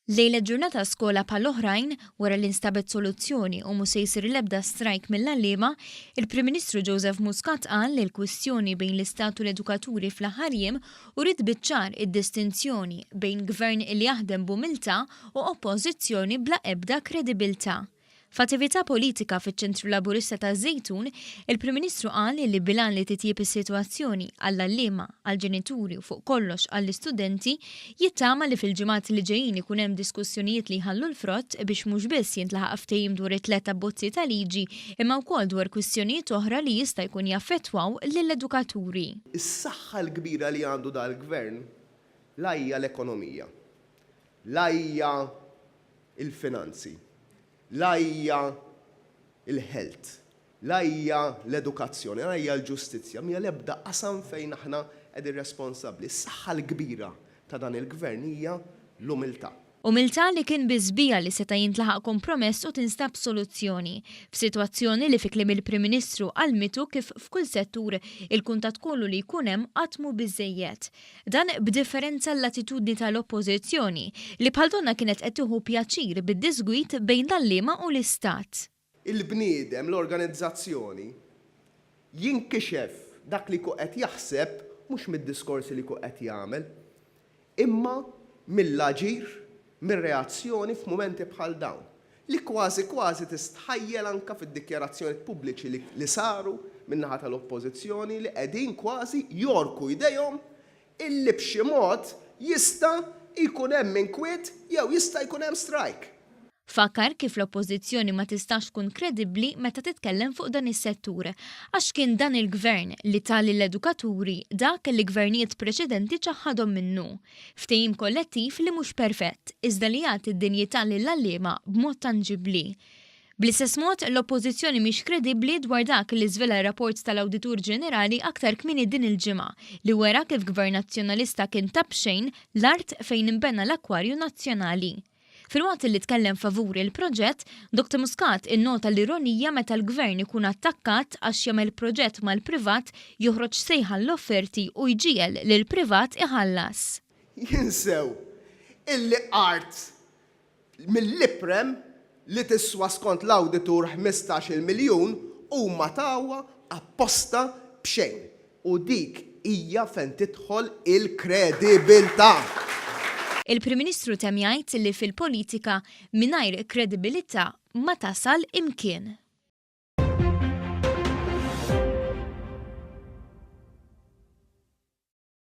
Lejlet ġurnata skola bħall-oħrajn, wara li nstabet soluzzjoni u mhu se jsir l-ebda strajk mill-għalliema, il-Prim Ministru Joseph Muscat qal li l-kwistjoni bejn l-Istat u l-edukaturi fl-aħħar jiem uriet biċ-ċar id-distinzjoni bejn Gvern li jaħdem b'umiltà u Oppożizzjoni bla ebda kredibilità. F'attività politika fiċ-Ċentru Laburista taż-Żejtun, il-Prim Ministru qal li bil-għan li titjieb is-sitwazzjoni għall-għalliema, għall-ġenituri u fuq kollox għall-istudenti, jittama li fil-ġimgħat li ġejjin ikun hemm diskussjonijiet li jħallu l-frott biex mhux biss jintlaħaq ftehim dwar it-tlett abbozzi ta' liġi imma wkoll dwar kwistjonijiet oħra li jista' jkun jaffettwaw lill-edukaturi. Is-saħħa l-kbira li għandu dal-Gvern la hija l-ekonomija, la hija l-finanzi, la hija l-health, la hija l-edukazzjoni, la hija l-ġustizzja, m'hija l-ebda qasam fejn aħna qegħdin responsabbli. Is-saħħa l-kbira ta' dan il-Gvern hija l-umiltà. Umiltà li kien biss biha li seta' jintlaħaq kompromess u tinstab soluzzjoni, f'sitwazzjoni li fi kliem il-Prim Ministru għallmitu kif f'kull settur il-kuntatt kollu li jkun hemm qatt mhu biżżejjed. Dan b'differenza għall-attitudni ta' l-Oppożizzjoni, li bħal donnha kienet qed tieħu pjaċir bid-diżgwid bejn l-għalliema u l-Istat. Il-bniedem, l-organizzazzjoni, jinkixef dak li jkun qed jaħseb mhux mid-diskorsi li jkun qed jagħmel, imma mill-aġir, mir-reazzjoni f'mumenti bħal dawn, li kważi kważi tistħajjel anke fid-dikjarazzjonijiet pubbliċi li saru min-naħa tal-Oppożizzjoni li qegħdin kważi jogħrku jdejhom illi b'xi mod jista' jkun hemm inkwiet jew jista' jkun hemm strajk. Fakkar kif l-Oppożizzjoni ma tistax tkun kredibbli meta titkellem fuq dan is-settur, għax kien dan il-Gvern li ta lill-edukaturi dak li gvernijiet preċedenti ċaħħadhom minnu. Ftehim kollettiv li mhux perfett, iżda li jagħti d-dinjità lill-għalliema b'mod tanġibbli. Bl-istess mod, l-Oppożizzjoni mhix kredibbli dwar dak li żvela r-rapport tal-Awditur Ġenerali aktar kmieni din il-ġimgħa, li wera kif Gvern Nazzjonalista kien ta b'xejn l-art fejn inbena l-Akkwarju Nazzjonali. Filwaqt li tkellem favur il-proġett, Dr Muscat innota l-ironija meta l-Gvern ikun attakkat għax jagħmel proġett mal-privat, joħroġ sejħa għall-offerti u jġiegħel lill-privat iħallas. Jinsew illi art mill-iprem li tiswa skont l-awditur 15-il miljun huma tawha apposta b'xejn. U dik hija fejn tidħol il-kredibiltà. Il-Prim Ministru temm jgħid li fil-politika mingħajr kredibilità ma tasal imkien.